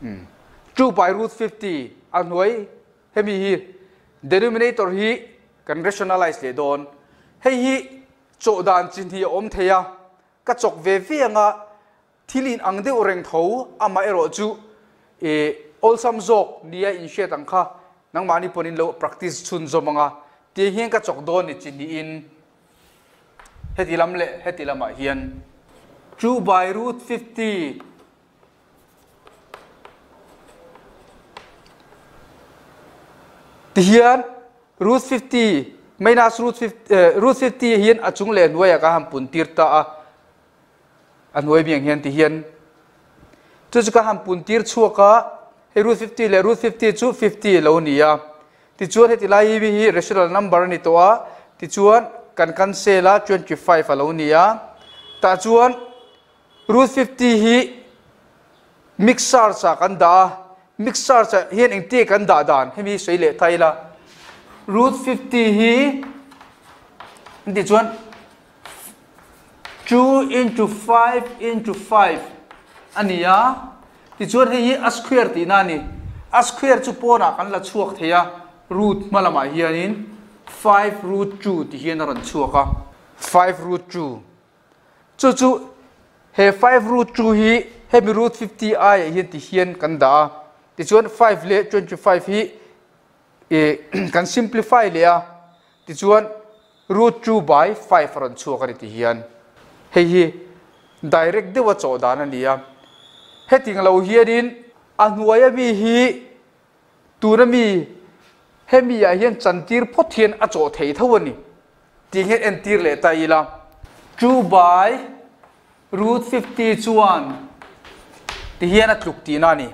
2 by root 50 a hnuai hemi hi denominator hi kan rationalize leh dawn. Hei hi chawh dan chi hnih a awm thei a, ka chawk ve ve anga thil in ang deuh reng tho amaherawh chu ih awlsam zawk nia inhriat ang kha nangmahni pawhin lo practice chhunzawm anga tiang hian ka chawk dawn ni chi hnihin heti lam leh heti lamah hian 2 by root 50 Tihian root 50 minus root 50 root 50 hian a chung leh hnuaiah ka han pun tir ta a, a hnuai biang hian tihian chu chu ka han pun tir chhuak a, hei root 50 leh root 50 chu 50 a lo ni a, tichuan heti lai hi hi rational number a ni tawh a, tichuan kan cancel a 25 a lo ni a, tah chuan Root 50 hi mixer cha kan dah a, mixer cha hian engtia kan dah dan hemi sawi leh ta ila. Root 50 hi an tih chuan 2 into 5 into 5 a ni a, tichuan hei hi a square tihna a ni. A square chu pawnah kan la chhuak thei a, root hma lamah hianin 5 root 2 ti hian a rawn chhuak a, 5 root 2. Chu chu he 5 root 2 hi hemi root 50 aiah hian ti hian kan dah a, tichuan 5 leh 25 hi ih kan simplify leh a, tichuan root 2 by 5 a rawn chhuak a ni ti hian. Hei hi direct deuha chawh dan a ni a, heting lo hianin a hnuaia mi hi tuna mi hemi ah hian chantir phawt hian a chawh thei tho a ni. Tih hian entir leh ta ila. 2 by root 50 chuan ti hian a tluk tihna a ni.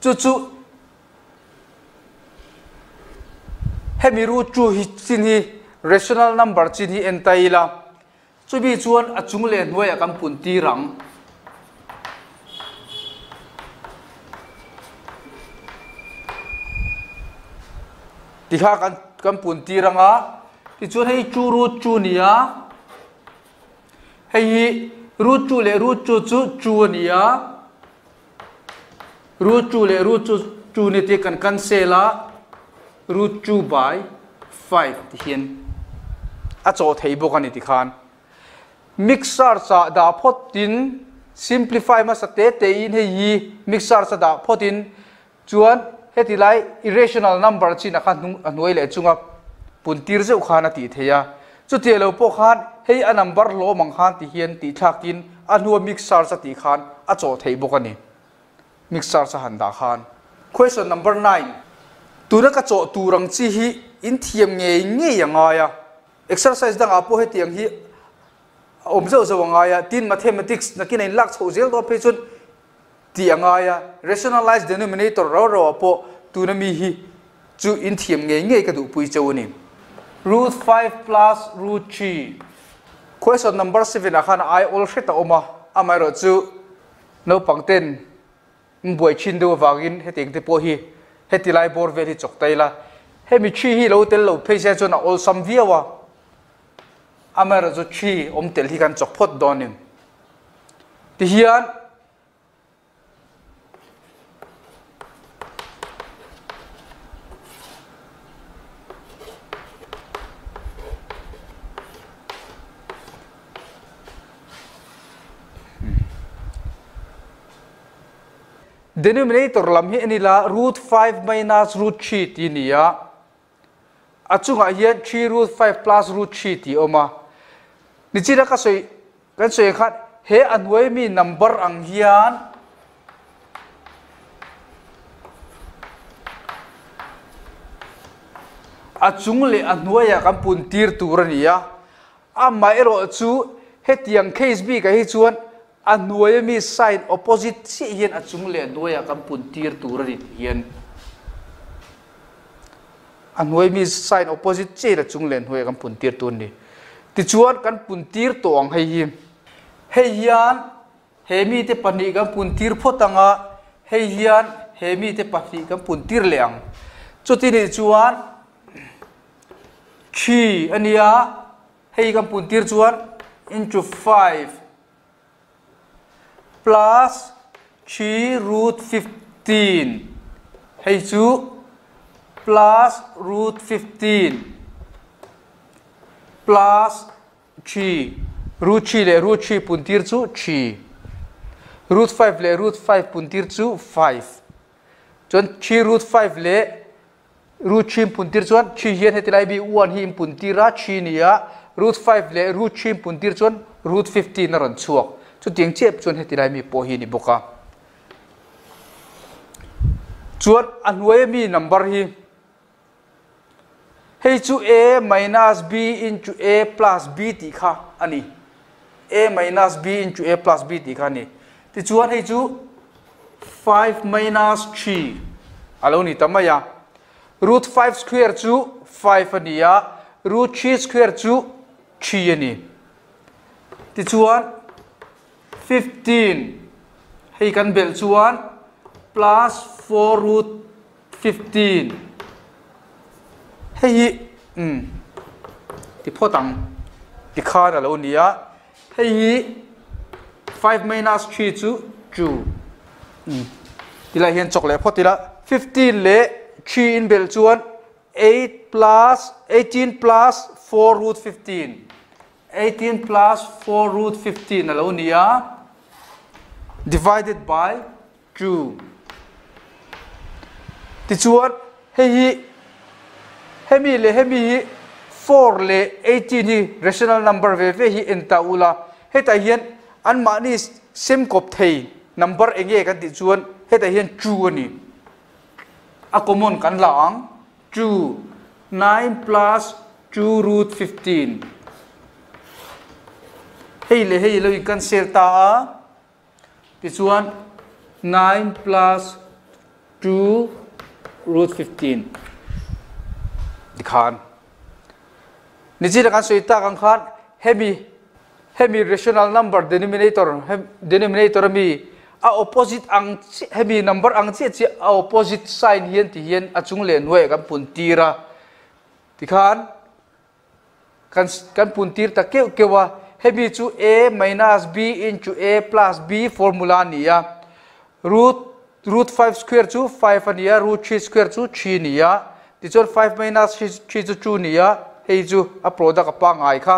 Chu chu hemi root 2 hi chin hi rational number chin hi en ta ila. Chumi chuan a chung leh hnuaiah kan pun tir ang. Tikha kan kan pun tir ang a, tichuan hei chu root chu ni a, hei hi root chu leh root chu chu chu a ni a, root chu leh root chu chu ni tih kan cancel a, root 2 by 5 ti hian a chawh thei bawk a ni tikhan mixer chah dah phawt in simplify hmasa te te in hei hi mixer cha dah phawt in chuan heti lai irrational number chin a kha hnung a hnuai leh chunga pun tir zeuh khan a tih theih a chutia lo pawh khan hei a number hlawm ang khan ti hian tih thlak in a hnua mixer cha tih khan a chawh thei bawk a ni. Mixer cha han dah khan. Question number 9. Tuna ka chawh tur ang chi hi in thiam ngei ngei a ngai a. Exercise dangah pawh hetiang hi a awm zauh zauh a ngai a. Tin, mathematics nakin a inlak chhoh zel dawn phei chuan tih a ngai a. Rationalize denominator rau rauah pawh tuna mi hi chu in thiam ngei ngei ka duhpui cheu a ni. Root 5 plus root 3. Question number 7 ah khan a ai awl hret a awm a, amaherawh chu Naupang ten an buai thin deuh avangin hetiang te pawh hi heti lai bawr vel hi chawk ta ila, hemi thi hi lo tel lo phei se chuan a awlsam viau a, amaherawh chu thi awm tel hi kan chawk phawt dawn a ni. Tihian Denominator lam hi en ila root 5 minus root 3 tih a ni a, a chungah hian 3 root 5 plus root 3 tih a awm a. Nichina ka sawi kan sawi ang khan he a hnuai mi number ang hian a chung leh a hnuaiah kan pun tir tur a ni a. Amaherawh chu hetiang case bikah hi chuan a hnuaia mi sign opposite chiah hian a chung leh a hnuaiah kan pun tir tur a ni tih hian a hnuai mi sign opposite chiah in a chung leh a hnuaiah kan pun tir tur a ni. Tichuan kan pun tir tawh ang hei hi. Hei hian he mite pahnih kan pun tir phawt ang a, hei hian he mite pahnih kan pun tir leh ang. Chuti nih chuan 3 a nia, hei kan pun tir chuan into 5 plus 3 root 15 hei chu plus root 15 plus 3 root 3 leh root 3 puntir chu 3 root 5 leh root 5 puntir chu 5 chuan 3 root 5 leh root 3 puntir chuan 3 hian heti lai bi 1 hi in puntir a 3 nia root 5 leh root 3 puntir chuan root 15 a rawn chhuak chu tiang chep chuan heti lai mi pawh hi ni bawk a chuan a hnuai mi number hi hei chu a minus b into a plus b ti kha ani a minus b into a plus b ti kha ani ti chuan hei chu 5 minus 3 alo ni tamaya root 5 square chu 5 ania root 3 square chu 3 ani ti chuan 15 hei kan bel chuan plus 4 root 15 hei hi ti photang ti khan alo nia hei hi 5 minus 3 chu 2 tila hian chok le photila 15 le 3 in bel chuan 8 plus 18 plus 4 root 15 18 plus 4 root 15 alo nia divided by 2 ti chuan hei hi hemi le hemi hi 4 le 18 hi rational number ve ve hi enta ula heta hian an mahni sem kop thei number enge kan ti chuan heta hian 2 ani a common kan la ang 2 9 plus 2 root 15 hei le hei lo kan sel ta a ti chuan 9 plus 2 root 15 dikhan ni chi kan soi ta kan khan hemi hemi rational number denominator denominator mi a opposite ang hemi number ang chi chi a opposite sign hian ti hian a chung le nuai kan pun tira tikhan kan kan pun tir ta keu kewa hemi chu a minus b into a plus b formula nia root root 5 square chu 5 ania root 3 square chu 3 nia ti chuan 5 minus 3 chu 2 nia hei chu a product a pa ngai kha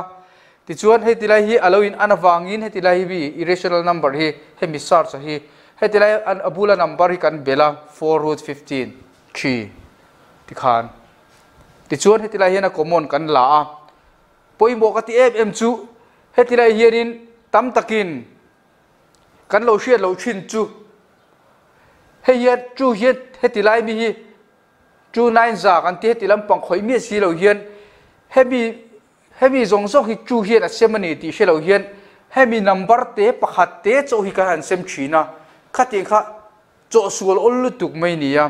ti chuan hei tilai hi aloin anawangin hei tilai hi bi irrational number hi hemi search hi hei tilai an abula number hi kan bela 4 root 15 3 ti khan ti chuan hei tilai hian a common kan la a poimo ka ti em em chu hei tilai hianin tam takin kan lo hriat lo thin chu hei hian chu hian heti lai mi hi 2 9 za kan ti heti lampang khoi mi si lo hian hemi hemi zong zong hi chu hian a sem ani ti hre lo hian hemi number te pakhat te chaw hi ka han sem thina khatin kha chaw sual ol lutuk mai nia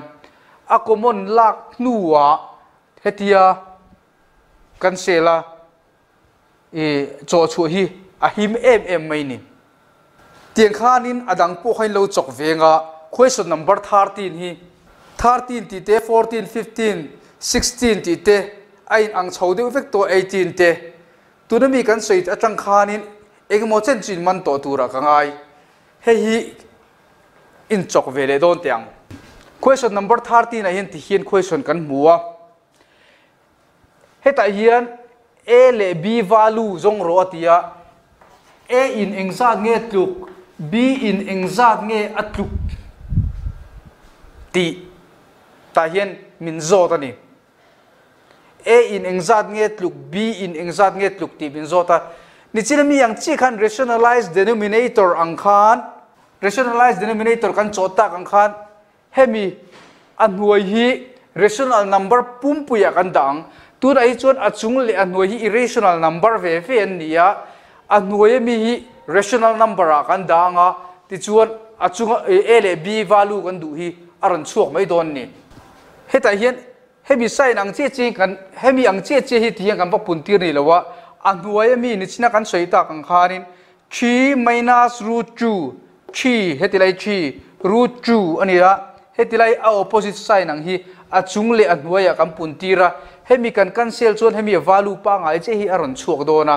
a common lak nuwa hetia kan sela e chaw chu hi a him em em mai ni tiang khanin adang pawh khain lo chok venga question number 13 hi 13 ti te 14 15 16 ti te ain ang chho deuh vek to 18 te tunami kan sei atang khanin engemaw chen chin man to tura ka ngai hei hi in chok ve le don tiang question number 13 a hian ti hian question kan hmuwa heta hian a le b value zong ro atia a in engzat nge tluk b in engzat nge atluk ti ta hian min zawt ani a in engzat nge tluk b in engzat nge tluk ti min zawt a ni chil mi ang chi khan rationalize denominator ang khan rationalize denominator kan chaw tak ang khan hemi a hnuai hi rational number pumpuia kan dang tun ai chuan a chung le a hnuai hi irrational number ve ve an nia a hnuai mi hi rational number a kan danga ti chuan a chung a le b value kan du hi a ran chuak mai don ni heta hian hemi sign ang che che kan hemi ang che che hi tiang kan pa puntir ni lowa a hnuai mi ni china kan soi ta kan khanin 3 minus root 2 3 heti lai 3 root 2 ani a heti lai a opposite sign ang hi a chung le a hnuai a kan puntira hemi kan cancel chuan hemi value pa ngai che hi a ron chuak dona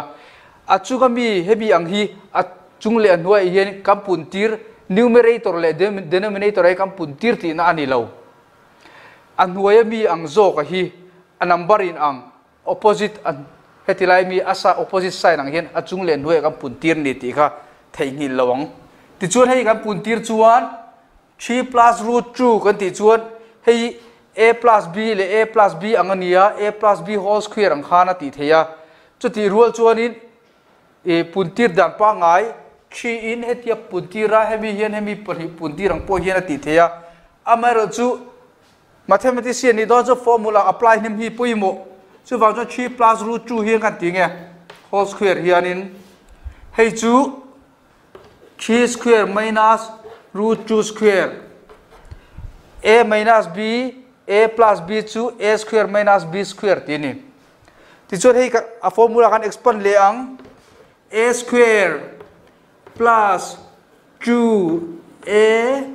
a chunga mi hemi ang hi a chung le a hnuai hian kan puntir numerator leh denominator hi kan pun tir tihna a ni lo. A hnuaia mi ang zawk a hi a number in ang opposite a heti lai mi a sa opposite sign ang hian a chung leh hnuaiah kan pun tir ni tih kha theihnghilh lo ang. Tichuan hei kan pun tir chuan 3 plus root 2 kan tih chuan hei a plus b leh a plus b ang a ni a, a plus b whole square ang khan a tih theih a. Chutih rual chuanin i puntir dan pangngai 3 in hetia puntir a, hemi hian hemi pahnih puntir ang pawh hian a tih theih a. Amaherawhchu mathematician nih dawn chu formula apply hnem hi pawimawh. Chuvang chuan 3 plus root 2 hian kan ti nge whole square hianin hei chu 3 square minus root 2 square a minus b a plus b chu a square minus b square tih a ni. Tichuan hei a formula kan expand leh ang a square plus 2a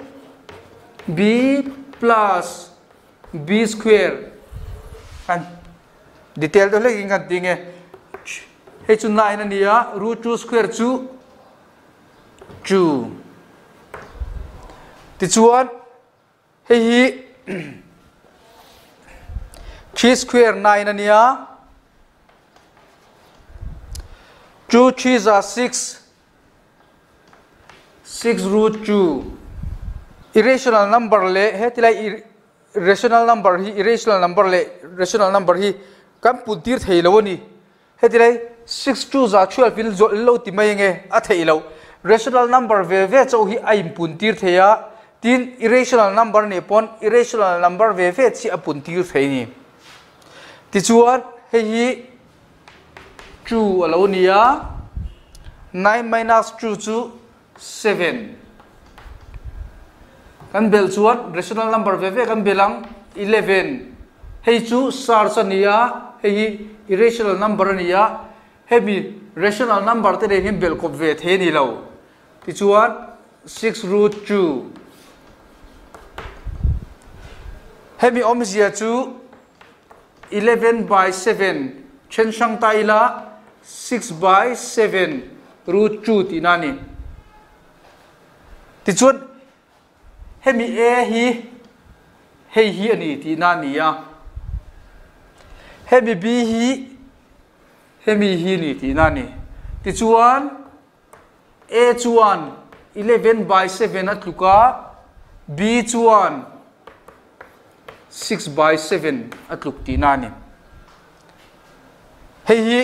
b plus b square kan detail deuh hlekin kan ti nge hei chu 9 a ni a root 2 square chu 2 tichuan hei hi 3 square 9 a ni a 2 3 za 6 6 root 2 irrational number leh hetilai rational number hi irrational number leh rational number hi kan put tir thei lo a ni. Heti lai 6 2 za 12 in zawlh lo ti mai nge a theih loh. Rational number ve ve chauh hi a inpun tir thei a, tin irrational number nih pawn irrational number ve ve chi a pun tir thei a ni. Tichuan hei hi 2 a lo ni a, 9 minus 2 chu 7. Kan belh chuan rational number ve ve kan belh ang 11. Hei chu surge a ni a, hei hi irrational number a ni a, hemi rational number te nen hian belh kawp ve thei a ni lo. Tichuan 6 root 2. Hemi awmzia chu 11 by 7 then hrang ta ila 6 by 7 root 2 tihna a ni. Tichuan hemi a hi hei hi a ni tihna a ni a, hemi b hi hemi hi a ni tihna a ni. Tichuan a chuan 11 by 7 a tluk a, b chuan 6 by 7 a tluk tihna a ni. Hei hi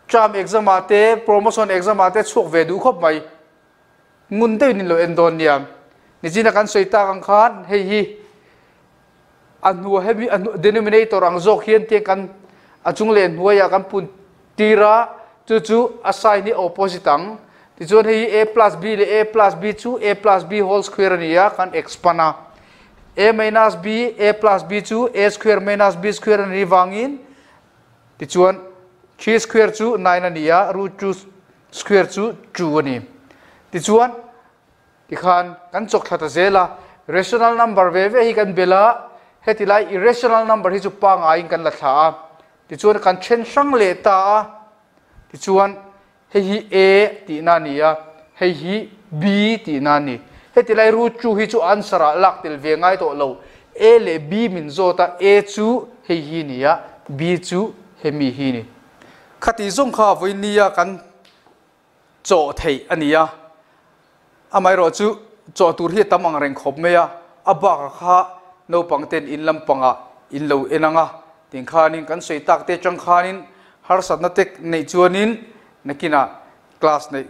term exam ah te promotion exam ah te chhuak ve duh khawp mai. Ngun deuhin in lo en dawn nia. Nichina kan sawi tak ang khan hei hi a hnuai hemi a denominator ang zawk hian tiang kan a chung leh hnuaiah kan pun tir a, chu chu a sign hi a opposite ang. Tichuan hei hi a plus b leh a plus b chu a plus b whole square a ni a, kan expand a. A minus b, a plus b chu a square minus b square a ni vangin tichuan 3 square chu 9 a ni a, root 2 square chu 2 a ni. Tichuan tikhan kan chawk thla ta zel a, rational number ve ve hi kan bel a, heti lai irrational number hi chu pangaiin kan la thla a, tichuan kan then hrang leh ta a, tichuan hei hi a tihna a ni a, hei hi b tihna a ni. Heti lai root 2 hi chu answer ah lak tel ve ngai tawh lo, a leh b min zawt a, a chu hei hi ni a, b chu hemi hi ni. Khati zawng kha vawinia kan chaw theih a ni a, amaherawh chu chaw tur hi a tam ang reng khawp mai a, a bakah kha naupang ten in lampangah in lo en ang a, ting khanin kan sawi tak te atang khanin harsatna te neih chuanin nakinah class neih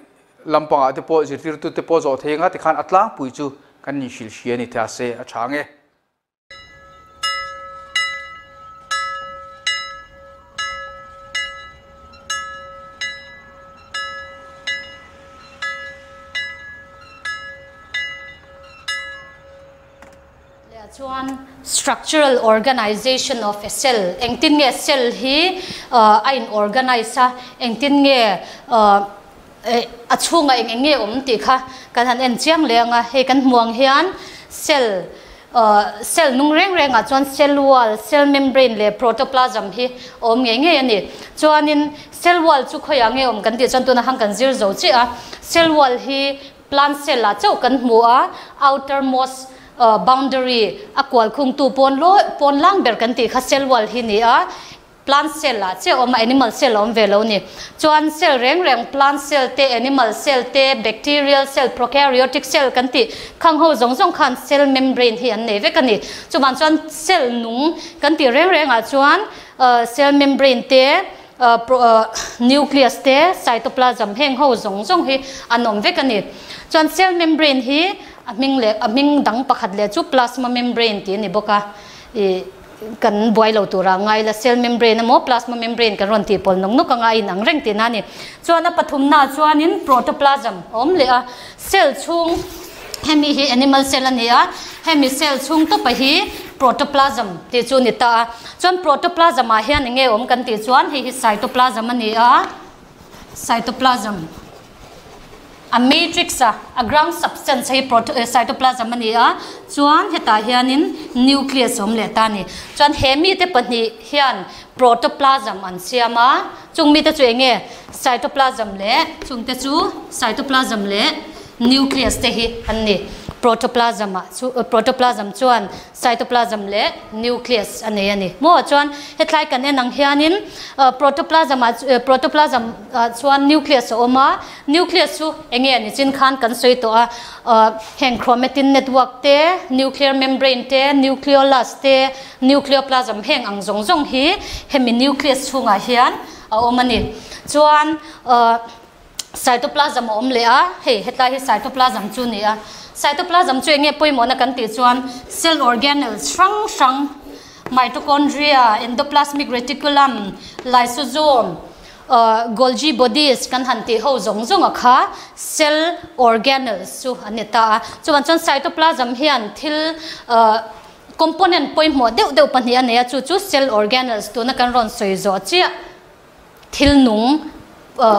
lampangah te pawh zirtirtu te pawh zawh thei ang a tikhan a tlangpui chu kan inhrilh hria a ni thei a se a tha ang e. Chuan structural organization of a cell engtin nge cell hi a in organize a, engtin nge a chhungah eng eng nge awm tih kha kan han en chiang leh ang a, hei kan hmuh ang hian cell cell nung reng rengah chuan cell wall, cell membrane leh protoplasm hi a awm ngei ngei a ni. Chuanin cell wall chu khawiah nge awm kan tih chuan tuna hang kan zir zo chiah a, cell wall hi. Plant cell ah chauh kan hmu a, outermost boundary a kual khungtu pawn lawi pawn lang ber kan tih kha cell wall hi ni a, plant cell ah chiah a awm a, animal cell a awm ve lo ni. Chuan cell reng reng plant cell te, animal cell te, bacterial cell, prokaryotic cell kan tih khang ho zawng zawng khan cell membrane hi an nei vek a ni. Chuvang chuan cell nung kan tih reng reng ah chuan cell membrane te, nucleus te, cytoplasm heng ho zawng zawng hi an awm vek a ni. Chuan cell membrane hi a hming leh a hming dang pakhat leh chu plasma membrane tih a ni bawk a, ih kan buai lo tura ngai la cell membrane emaw plasma membrane kan rawn tih pawl nawk nawk anga a inang reng tihna a ni. Chuan a pathumnaah chuanin protoplasm a awm leh a, cell chhung hemi hi animal cell a ni a, hemi cell chhung tawpa hi protoplasm tih chu a ni ta a. Chuan protoplasm ah hian eng nge awm kan tih chuan hei hi cytoplasm a ni a, cytoplasm a matrix a, a ground substance hei cytoplasm a ni a, chuan hetah hianin nucleus a awm leh ta a ni. Chuan he mite pahnih hian protoplasm an siam a, chung mite chu eng nge cytoplasm leh chungte chu cytoplasm leh nucleus te hi an ni. Protoplasm ah chu protoplasm chuan Cytoplasm leh nucleus a nei a ni. Maw chuan hetlai kan en ang hianin protoplasm ah protoplasm ah chuan nucleus a awm a, nucleus chu eng nge a ni chin khan kan sawi tawh a, heng chromatin network te, nuclear membrane te, nucleolus te, nucleoplasm heng ang zawng zawng hi hemi nucleus chhungah hian a awm a ni. Chuan Cytoplasm a awm leh a, hei hetlai hi cytoplasm chu a ni a. Cytoplasm chu eng nge pawimawhna kan tih chuan cell organelles hrang hrang mitochondria, endoplasmic reticulum, lysosome, Golgi bodies kan han tih ho zawng zawng a kha cell organelles chu an ni ta a. Chuvang chuan cytoplasm hian thil component pawimawh deuh deuh pahnih a nei a, chu chu cell organelles tuna kan rawn sawi zawh chiah. Thil nung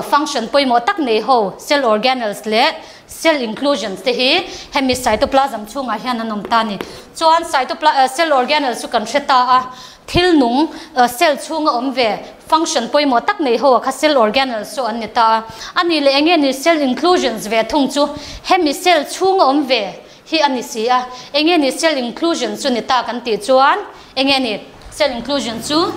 function pawimawh tak nei ho cell organelles leh cell inclusions te hi hemi cytoplasm chhungah hian an awm ta a ni. Chuan cell organelles chu kan hre ta a, thil nung cell chhunga awm ve function pawimawh tak nei ho ah kha cell organelles chu an ni ta a. A nih leh eng nge ni cell inclusions ve thung chu hemi cell chhunga awm ve hi a ni si a. Eng nge ni cell inclusion chu ni ta kan tih chuan eng nge ni cell inclusion chu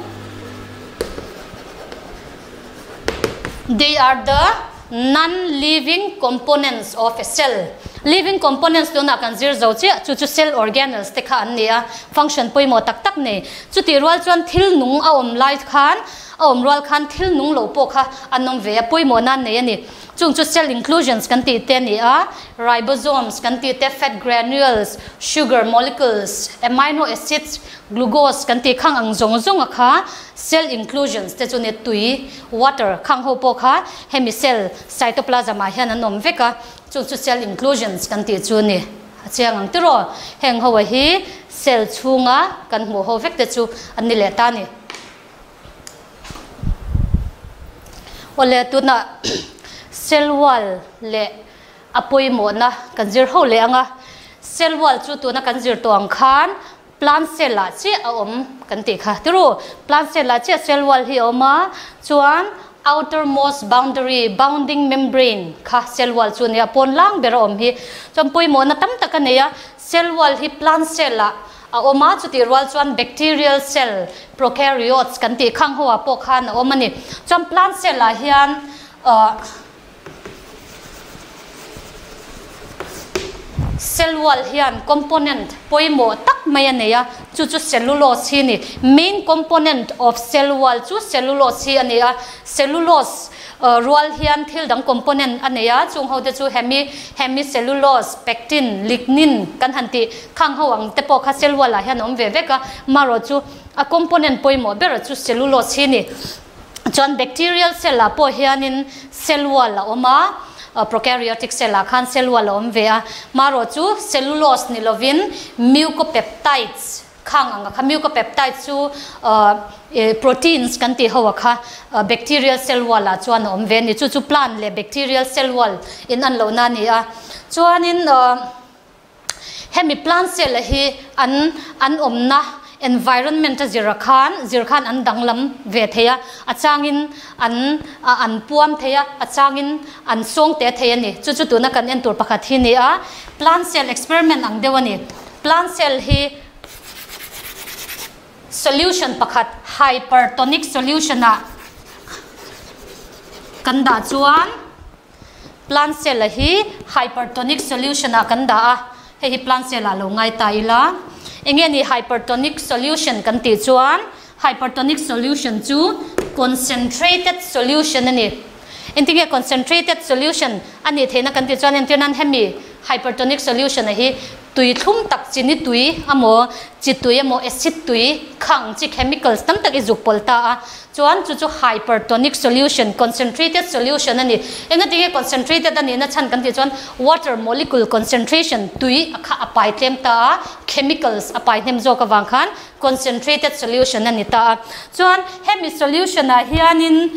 They are the non-living components of a cell. Living components tunah kan zir zo chiah chu chu cell organelles te kha an ni a, function pawimawh tak tak nei. Chutih rual chuan thil nung a awm lai khan a awm rual khan thil nung lo pawh kha an awm ve a, pawimawh nan nei a ni. Chung chu cell inclusions kan tih te a ni a, ribosomes kan tih te, fat granules, sugar molecules, amino acids, glucose kan tih khang ang zawng zawng a kha cell inclusions te chu ni tui, water, khang ho pawh kha hemi cell cytoplasm ah hian an awm vek a, chung chu cell inclusions kan tih chu a ni. A chiang ang tiraw? Heng ho a hi cell chhunga kan hmuh ho vek te chu an ni leh ta a ni. Awle tunah cell wall leh a pawimawhna kan zir ho leh ang a, cell wall chu tuna kan zir tawh ang khan plant cell ah chiah a awm kan tih kha tiru, plant cell ah chiah cell wall hi a awm a, chuan outermost boundary bounding membrane kha cell wall chu a nia pawn lang ber a awm hi, chuan pawimawhna tam tak a nei a, cell wall hi plant cell ah A awm a, chutih rual chuan bacterial cell, prokaryotes kan tih khang ho ah pawh khan a awm a ni. Chuan plant cell ah hian ahh cell wall hian component pawimawh tak mai a nei a, chu chu cellulose hi a ni. Main component of cell wall chu cellulose hi a ni a, cellulose Rual hian thil dang component a nei a, chung ho te chu hemi, hemicellulose, pectin, lignin kan han tih khang ho ang te pawh kha cell wall ah hian a awm ve vek a, marawh chu a component pawimawh ber chu cellulose hi a ni. Chuan bacterial cell ah pawh hianin cell wall a awm a, prokaryotic cell ah khan cell wall a awm ve a, marawh chu cellulose ni lovin mucopeptides, Khang ang a kha mucopeptide chu proteins kan tih ho a kha bacterial cell wall ah chuan a awm ve a ni. Chu chu plant leh bacterial cell wall in an lohna a ni a. Chuanin hemi plant cell a hi an an awmna Environment a zir khan zir khan an danglam ve theia, a changin an an puam theia, a changin an song te thei ani. Chu chu tuna kan en tur pakhat hi ni a, plant cell experiment ang deuh ani. Plant cell hi solution pakhat hypertonic solution a kan dah chuan, plant cell hi hypertonic solution a kan dah a. Hei hi plant cell a lo ngai ta ila. Enge ni hypertonic solution kan ti chuan, hypertonic solution chu concentrated solution ani. Entinge concentrated solution ani theina kan ti chuan, entirnan hemi hypertonic solution a hi tui thlum tak, chini tui amo, chi tui amo, acid tui khang chi chemicals tam tak izuk polta a chuan chu chu hypertonic solution, concentrated solution ani. Enga tinge concentrated ani na chan kan ti chuan, water molecule concentration, tui akha apai tlem ta, chemicals apai hnem zo ka wang khan concentrated solution ani ta. Chuan hemi solution a hianin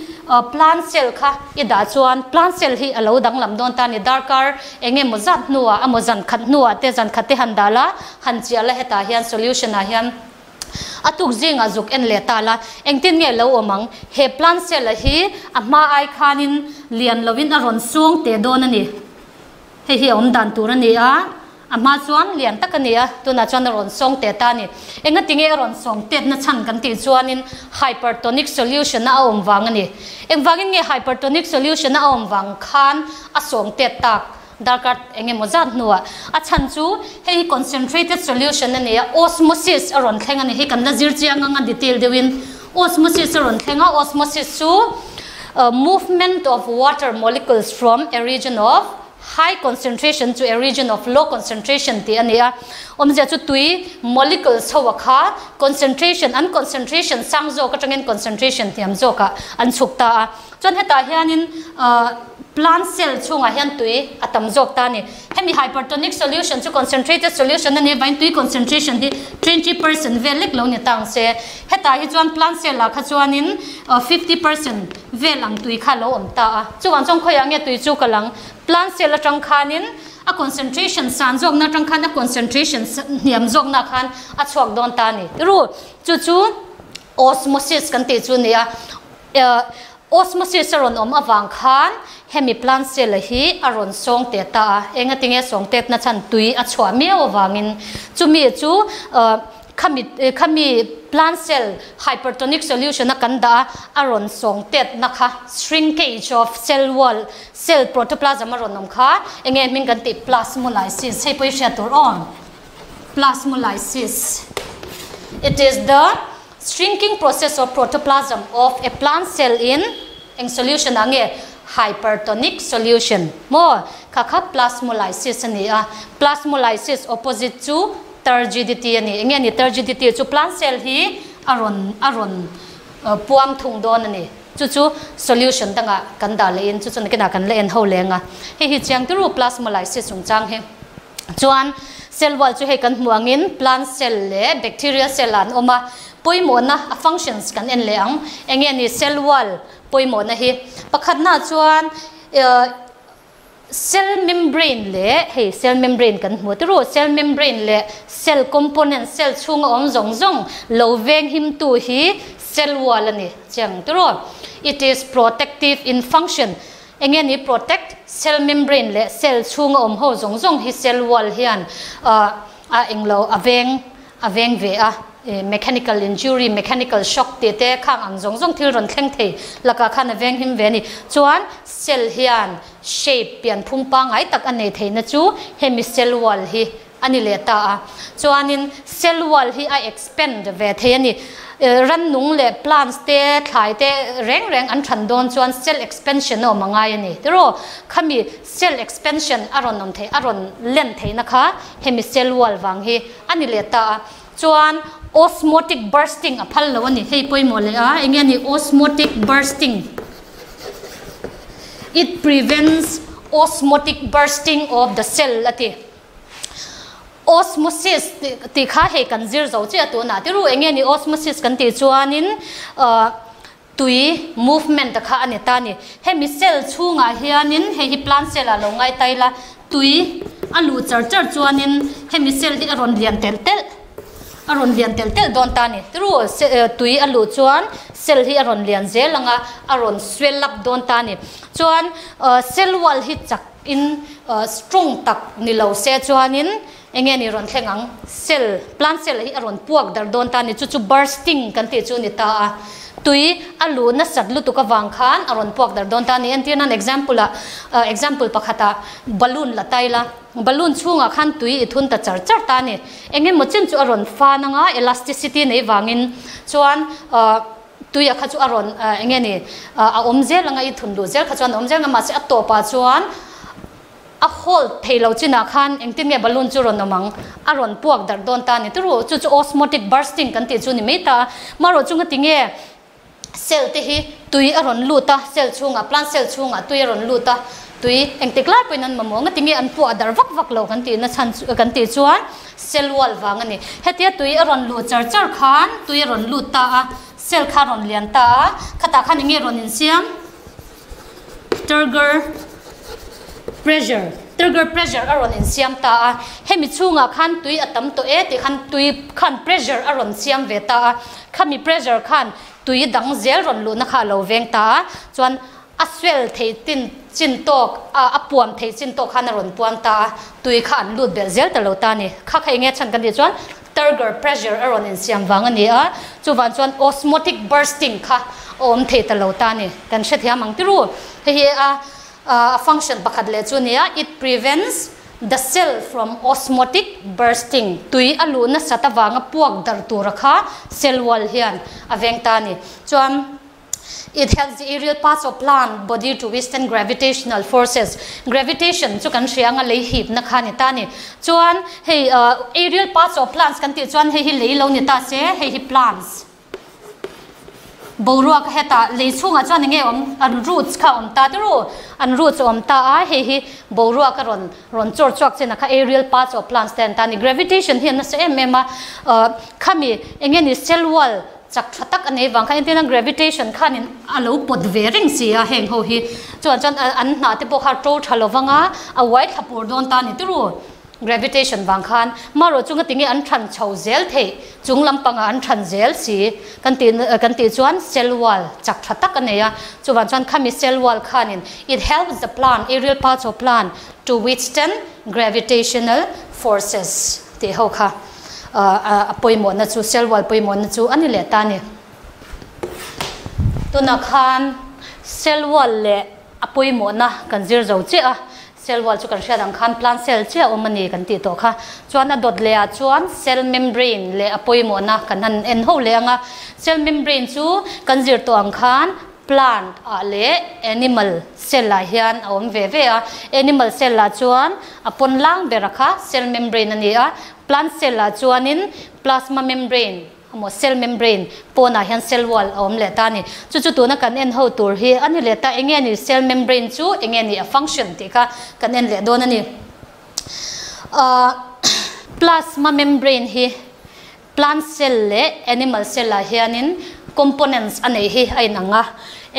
plant cell kha i da chuan plant cell hi alo dang lam don ta ni. Darkar enge mozat nuwa amozan khat nuwa te, zan khat te han dala, han chiala heta hian solution a hian, atuk zinga zuk en le ta la, engtin nge lo omang? He plant cell hi a ma ai khanin lian lovin a ron suang te don ani. He hi om dan tur ani. A ama chuan lian tak ani a, tuna chuan a ron song te ta ni. Enga tinge a ron song te na chan kan ti chuanin hypertonic solution na awm wang ani. Eng wangin nge hypertonic solution na awm wang khan a song te tak darkar enge mozat nuwa? A chan chu hei concentrated solution ani a, osmosis a ron thleng ani. Hi kan la zir chiang anga detail deuhin. Osmosis a ron thlenga. Osmosis chu movement of water molecules from a region of high concentration to a region of low concentration ti ani a. Omzia chu tui molecules hawa kha concentration an concentration sang zo ka tangin concentration thiam zo ka an chuk ta a. Chuan heta hianin plant cell chunga hian tui atam zok ta ni. Hemi hypertonic solution chu concentrated solution ani vain tui concentration hi 20% velek lo ni tang se. Heta hi chuan plant cell la kha chuanin 50% velang tui kha lo om ta a. Chuan chong khoya nge tui chu kalang? Plant cell atang khanin a concentration san zok na tang khan a concentration niam zok na khan a chuak don ta ni ru. Chu chu osmosis kan ti chu ni a. Osmosis aron om awang khan hemi plant cell hi aron song te ta. Enga tinge song te na chan? Tui a chua mi awangin. Chumi chu khami khami plant cell hypertonic solution na kan da aron song tet na kha, shrinkage of cell wall, cell protoplasm aron nom kha enge min kan ti? Plasmolysis. Hei poi sha tur on plasmolysis. It is the shrinking process of protoplasm of a plant cell in eng solution ange? Hypertonic solution mo. Kha kha plasmolysis ani a. Plasmolysis opposite to turgidity ani. Enge ni turgidity? Chu plant cell hi aron aron puam thung don ani. Chu chu solution tanga kan da le in, chu chu kina kan le en ho lenga. He hi chiang turu plasmolysis chung chang he. Chuan cell wall chu hei kan hmuangin plant cell le bacteria cell an oma poimo na a functions kan en le ang. Enge ni cell wall poimo na hi? Pakhat na chuan cell membrane le, hei cell membrane kan hmu turu, cell membrane le cell component, cell chunga om zong zong lo veng him tu hi cell wall ani chang turu. It is protective in function. Enge ni protect? Cell membrane le cell chunga om ho zong zong hi cell wall hian a englo aveng aveng ve a. Mechanical injury, mechanical shock te te khang ang zong zong thil ron thleng thei laka khan aveng him ve ni. Chuan cell hian shape pian phung pa ngai tak anei thei na chu hemi cell wall hi ani le ta a. Chuanin cell wall hi a expand ve thei ani. Ran nung le plants te, thlai te reng reng an than don chuan cell expansion o mangai ani tiro. Khami cell expansion aron nom thei, aron len thei na kha hemi cell wall wang hi ani le ta a. Chuan osmotic bursting a phal lo ani. Hei poi mo le a. Enge ni osmotic bursting? It prevents osmotic bursting of the cell ati. Osmosis ti kha he kan zir zo che tu na ti ru. Enge ni osmosis kan ti chuanin tui movement kha ani ta ni. Hemi cell chunga hianin, he hi plant cell a lo ngai tai la, tui alu char char chuanin hemi cell hi aron lian tel tel, A rawn lian telh telh dawn ta a ni. Tiru tui a luh chuan cell hi a rawn lian zel ang a, a rawn swell up dawn ta a ni. Chuan cell wall hi chak in strong tak ni lo se chuanin eng nge ni rawn thleng ang? Cell, plant cell hi a rawn puak darh dawn ta a ni. Chu chu bursting kan tih chu ni ta a. Tui a luh nasat lutuk avang khan a rawn puak darh dawn ta a ni. Entir nan example ah example pakhatah balloon la tai la. Balloon chhungah khan tui i thun ta char char ta a ni. Eng emaw chin chu a rawn fan anga elasticity nei vangin chuan tui a kha chu a rawn eng nge ni a awm zel anga i thun luh zel kha chuan a awm zel anga mahse a tawpah chuan a hold thei lo chinah khan engtin nge balloon chu rawn awm ang a rawn puak darh dawn ta a ni. Turu chu chu osmotic bursting kan tih chu ni mai ta a. Marawh chunga tinge Cell te hi tui a rawn lut a, cell chhungah, plant cell chhungah tui a rawn lut a, tui engtik lai pawhin an mamawh nga tinge an puah darh vak vak lo kan tihna chhan chu kan tih chuan cell wall vang a ni. Hetia tui a rawn luh char char khan tui a rawn lut ta a, cell kha a rawn lian ta a, khatah khan enge rawn insiam? Turgor pressure, Turgor pressure a rawn insiam ta a, hemi chhungah khan tui a tam tawh e tih khan tui khan pressure a rawn siam ve ta a, khami pressure khan tui dang zel rawn luhna kha a lo veng ta a, chuan a swell theih tin chin tawk a a puam theih chin tawk khan a rawn puam ta a, tui kha an lut belh zel ta lo ta a ni. Kha kha enge chhan kan tih chuan Turgor pressure a rawn insiam vang a ni a, chuvang chuan osmotic bursting kha a awm thei ta lo ta a ni. Kan hrethiam ang tiru. Hei hi a a function pakhat leh chu a ni a, it prevents the cell from osmotic bursting. Tui a luh nasat avanga puak darh tura kha cell wall hian a veng ta a ni. Chuan. It helps the aerial parts of plant body to withstand gravitational forces. Gravitation chu kan hria anga lei hipna kha ni ta a ni. Chuan hei aerial parts of plants kan tih chuan hei hi lei lo ni ta se, hei hi plants boruak hetah lei chhungah chuan enge awm an roots kha awm ta tiru an roots a awm ta a, hei hi boruak a rawn rawn chawr chhuak chin a kha aerial parts of plants te an ta a ni. Gravitation hi a nasa em em a, khami enge ni cell wall Chak tha tak a nei vang kha entirna gravitation khanin a lo pawt ve reng si a heng ho hi chuan chuan an hnah te pawh kha a to tha lo vang a a uai thla pur dawn ta a ni turu gravitation vang khan marawh chunga tinge an than chho zel theih chung lampangah an than zel si kan tih kan tih chuan cell wall chak tha tak a nei a chuvang chuan khami cell wall khanin it helps the plant aerial parts of plant to withstand gravitational forces tih ho kha. a pawimawhna chu cell wall pawimawhna chu a ni leh ta a ni. Tunah khan cell wall leh a pawimawhna kan zir zo chiah a, cell wall chu kan hriat ang khan plant cell chiah a awm a ni kan tih tawh kha. Chuan a dawt leh ah chuan cell membrane leh a pawimawhna kan han en ho leh ang a, cell membrane chu kan zir tawh ang khan plant ah leh animal cell ah hian a awm ve ve a, animal cell ah chuan a pawn lang ber a kha cell membrane a ni a, Plant cell ah chuanin plasma membrane emaw cell membrane pawnah hian cell wall a awm leh ta a ni. Chu chu tuna kan en ho tur hi a ni leh ta. Enge ni cell membrane chu enge ni a function tih kha kan en leh dawn a ni. Ahh plasma membrane hi plant cell leh animal cell ah hianin components a neih hi a inang a.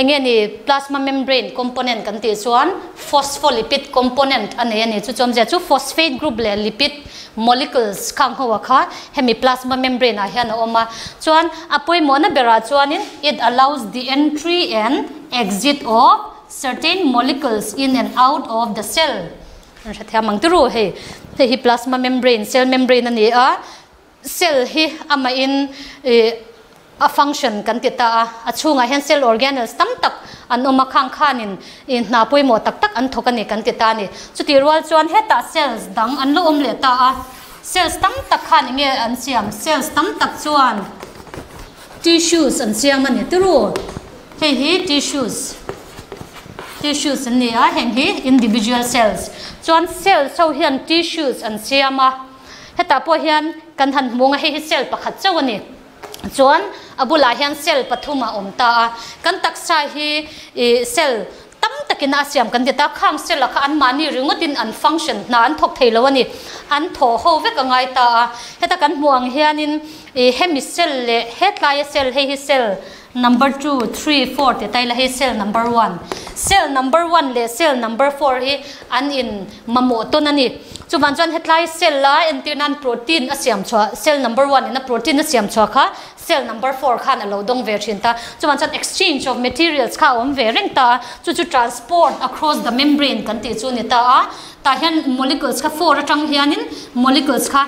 Enge ni plasma membrane component kan tih chuan phospholipid component a nei a ni. Chu chuan chu phosphate group leh lipid molecules khang ho a kha hemi plasma membrane ah hian a awm a. Chuan a pawimawhna berah chuanin it allows the entry and exit of certain molecules in and out of the cell. An hrethiam ang turu hei. Hei hi plasma membrane cell membrane a ni a. Cell hi amahin ih a function kan ti ta a, a chhungah hian cell organelles tam tak an awm a, khang khanin ih hna pawimawh tak tak an thawk a ni kan ti ta a ni. Chutih rual chuan hetah cells dang an lo awm leh ta a, cells tam tak khan enge an siam? Cells tam tak chuan tissues an siam a ni turu. Hei hi tissues, tissues an ni a, heng hi individual cells. Chuan cells ho hian tissues an siam a. Hetah pawh hian kan han hmu ang a, hei hi cell pakhat chauh a ni. Chuan a bulah hian cell pathum a awm ta a, kan taksa hi ih cell tam takin a siam kan ti ta, khang cell ah kha anmahni ringawtin an function hna an thawk thei lo a ni, an thaw ho vek a ngai ta a. Heta kan hmuh ang hianin ih hemi cell leh hetlaia cell hei hi cell number two, three, four ti ta ila hei cell number one, cell number one leh cell number four hi an in mamawh tawn a ni. Chuvan chuan hetlai cell a entir nan protein a siam chhuah, cell number one in a protein a siam chhuah kha cell number four khan a lo dawng ve thin ta. Chuvan chuan exchange of materials kha a awm ve reng ta a, chu chu transport across the membrane kan tih chu a ni ta a. Tah hian molecules kha four atang hianin molecules kha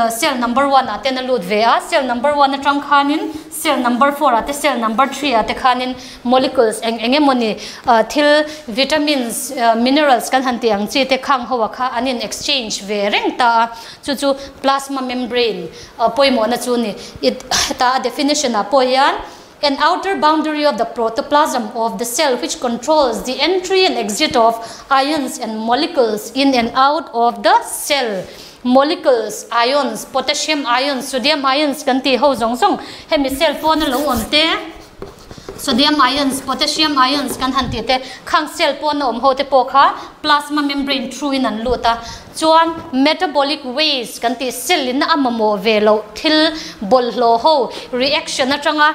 Cell number one ah ten a lut ve a, cell number one atang khanin cell number four ah te cell number three ah te khanin molecules eng eng emawni thil vitamins, minerals kan han tih ang chi te khang ho ah kha an in exchange ve reng ta a, chu chu plasma membrane pawimawhna chu a ni. It heta a definition ah pawh hian an outer boundary of the protoplasm of the cell which controls the entry and exit of ions and molecules in and out of the cell. Molecules, ions, potassium ions, sodium ions kan tih ho zawng zawng hemi cell pawn a lo awm te, sodium ions, potassium ions kan han tih te khang cell pawn a awm ho te pawh kha plasma membrane through in an lut a. Chuan metabolic waste kan tih cell in a mamawh ve loh thil bawlhhlawh ho reaction atanga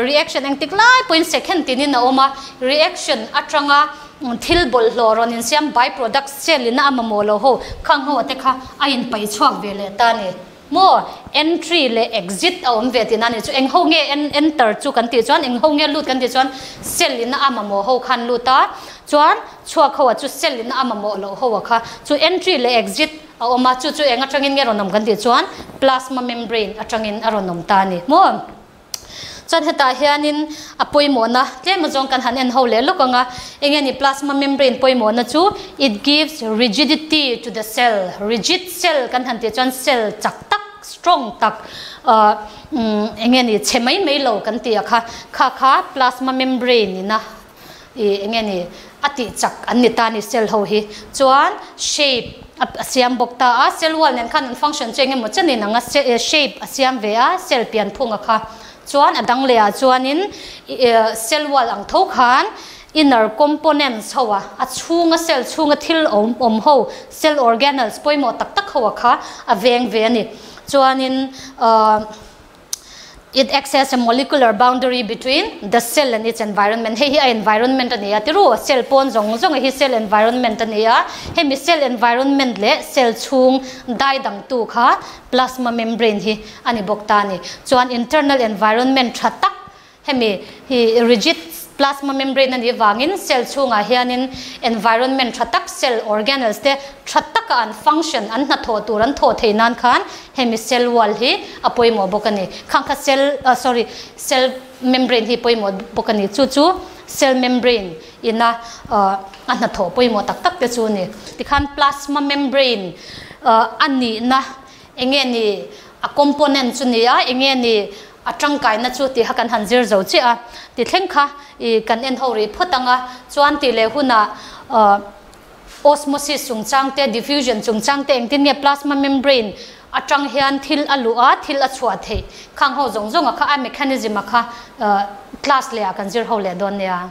reaction engtik lai pawhin second tinin a awm a, reaction atanga thil bawlhhlawh rawn insiam by product cell in a mamawh loh ho khang ho te kha a inpaih chhuak ve leh ta a ni. Maw entry leh exit a awm ve tihna a ni chu eng ho nge enter chu kan tih chuan eng ho nge lut kan tih chuan cell in a mamawh ho khan lut a chuan chhuak ho ah chu cell in a mamawh loh ho ah kha chu entry leh exit a awm a chu chu eng atangin nge rawn awm kan tih chuan plasma membrane atangin a rawn awm ta a ni maw. Chuan hetah hianin a pawimawhna tlem azawng kan han en ho leh lawk ang a, eng nge ni plasma membrane pawimawhna chu it gives rigidity to the cell, rigid cell kan han tih chuan cell chak tak, strong tak, ahh eng nge ni chhe mai mai lo kan tih a kha, kha kha plasma membrane ina ih eng nge ni a tih chak an ni ta a ni cell ho hi chuan shape a siam bawk ta a cell wall nen khan an function chu eng emaw chen in ang a shape a siam ve a cell pian phung a kha chuan a dang leh ah chuanin ih cell wall ang tho khan inner components ho a a chhunga cell chhunga thil awm awm ho cell organelles pawimawh tak tak ho a kha a veng ve a ni chuanin ahh. It acts as a molecular boundary between the cell and its environment. Hei hi a environment a ni a, tiru cell pawn zawng zawng hi cell environment a ni a, hemi cell environment leh cell chhung dai dangtu kha plasma membrane hi a ni bawk ta a ni. Chuan internal environment tha tak Hemi hi rigid plasma membrane a nih vangin cell chhungah hianin environment tha tak cell organelles te tha taka an function an hnathawh tur an thawh theih nan khan hemi cell wall hi a pawimawh bawk a ni. Khang kha cell sorry cell membrane hi pawimawh bawk a ni. Chu chu cell membrane ina a hnathawh pawimawh tak tak te chu a ni. Tikhan plasma membrane a nihna Enge ni a component chu ni a, enge ni a tangkaina chu tih kha kan han zir zo chiah a, ti thleng kha i kan en ho rih phawt ang a, chuan tih leh hunah osmosis chungchang te, diffusion chungchang te engtin nge plasma membrane atang hian thil a luh a, thil a chhuah theih khang ho zawng zawng a kha a mechanism a kha class leh ah kan zir ho leh dawn nia.